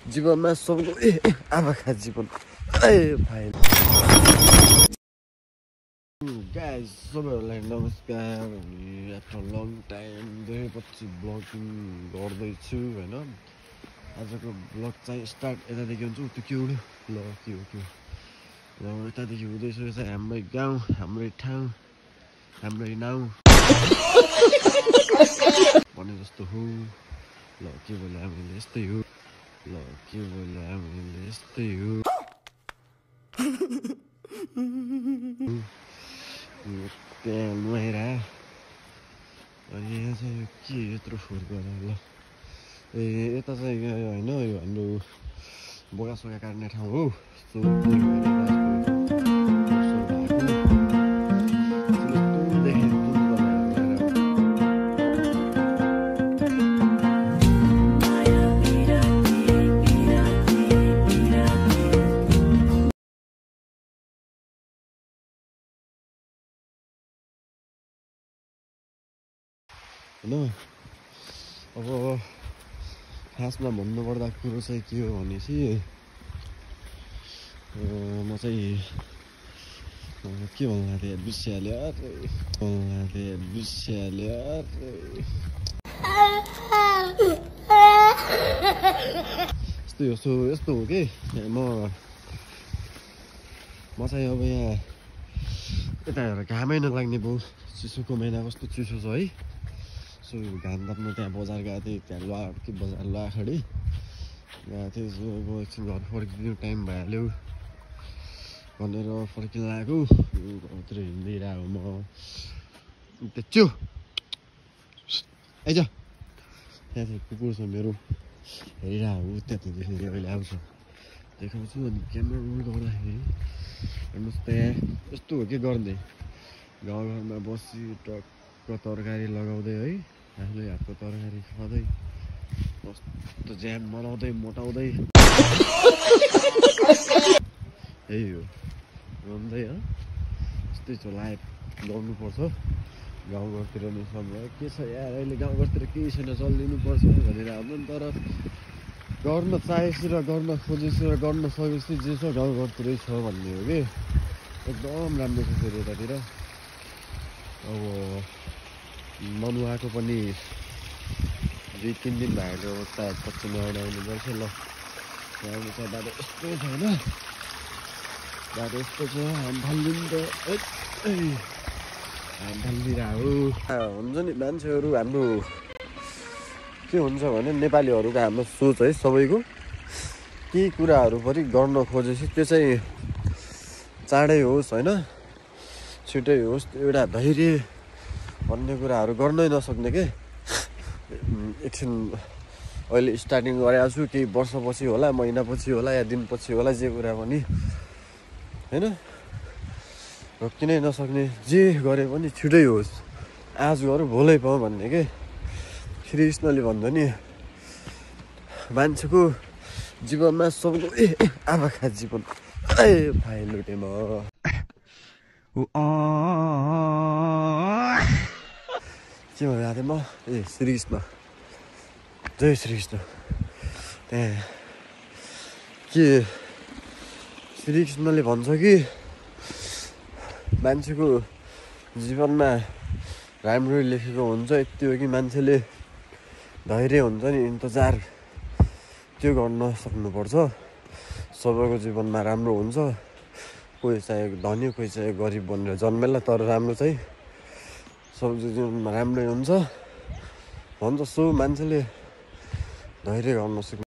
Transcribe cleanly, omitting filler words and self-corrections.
जीवनमा सबको आँखा जीवन भाइ गाइस सबैहरूलाई नमस्कार। आफ्टर लङ टाइम धेरैपछि ब्लगिङ गर्दैछु होइन। आजको ब्लग चाहिँ स्टार्ट यतादेखि हुन्छ त्यो के हो ल के हो र यतादेखि हुँदैछ चाहिँ हाम्रै गाउँ हाम्रै ठाउँ हाम्रै नाउँ भने जस्तो हो। ल के बोले हामीले यस्तै हो। ल के बोले हामीले यस्तै हो। त्यहाँ नुहाएर अनि यहाँ चाहिँ के यत्रो फोहोर गरेर ल यता चाहिँ होइन यो हाम्रो बोकासोका काट्ने ठाउँ हो। होइन अब खासमा भन्नुपर्दा कुरो चाहिँ के हो भनेपछि म चाहिँ के भन्नु थिएँ बिर्सिहाल्यो यस्तो हो कि म चाहिँ अब यहाँ यता हेर घामै नलाग्ने भयो। चिसोको महिना कस्तो चिसो छ है। सो घाम ताप्नु त्यहाँ बजार गएको थिएँ। त्यहाँ बजार लुवाखडी गएको थिएँ। सो अब एकछिन घर फर्किनु टाइम भइहाल्यो भनेर फर्किन लागेको। घरतिर हिँडिरहेको म त्यो आइज त्यहाँ चाहिँ कुकुर छ मेरो हेरिरहेको। त्यहाँदेखि अहिले आउँछ देखाउँछु। अनि क्यामेरा रोल गर्दाखेरि हेर्नुहोस् त्यहाँ यस्तो हो कि गर्ने गाउँघरमा बसी टक्क तरकारी लगाउँदै है आफूले हातको तरकारी खाँदै कस्तो ज्याम बनाउँदै मोटाउँदै यही हो रम्दै यस्तै छ लाइफ गर्नुपर्छ गाउँघरतिर नि। सब के छ यार अहिले गाउँघरतिर केही छैन चलिदिनुपर्छ भनेर आउँदैन। तर गर्न चाहेपछि र गर्न खोजेपछि र गर्न सकेपछि जे छ गाउँघरतिरै छ भन्ने हो कि एकदम राम्रो छ फेरि यतातिर। अब मनुवाको पनि 2-3 दिन भयो सायद पछि नुहाउन आउनुपर्छ। ल आउनु छ बाटो यस्तो छ होइन। बाटो यस्तो छ हाम फालिदिनु त हाम फालिदिरहेको हुन्छ नि मान्छेहरू। हाम्रो के हुन्छ भने नेपालीहरूको हाम्रो सोच है सबैको केही कुराहरू पनि गर्न खोजेपछि त्यो चाहिँ चाँडै होस् होइन छिटै होस्। एउटा धैर्य भन्ने कुराहरू गर्नै नसक्ने के एकछिन अहिले स्टार्टिङ गरेको छु केही वर्षपछि होला महिनापछि होला या दिनपछि होला जे कुरा पनि होइन रोकिनै नसक्ने। जे गरे पनि छिटै होस् आज गरौँ भोलै पाऊँ भन्ने के श्रीकृष्णले भन्छ नि मान्छेको जीवनमा सबको आँखा जीवन भाइ लुटे म के भनेको थिएँ म श्रीकृष्ण जय श्रीकृष्ण। त्यहाँ के श्रीकृष्णले भन्छ कि मान्छेको जीवनमा राम्रो लेखेको हुन्छ यति हो कि मान्छेले धैर्य हुन्छ नि इन्तजार त्यो गर्न सक्नुपर्छ। सबैको जीवनमा राम्रो हुन्छ। कोही चाहिँ धनी कोही चाहिँ गरिब भनेर जन्मेला तर राम्रो चाहिँ सबको जीवनमा राम्रै हुन्छ भन्छ। सो मान्छेले धैर्य गर्न सक्नु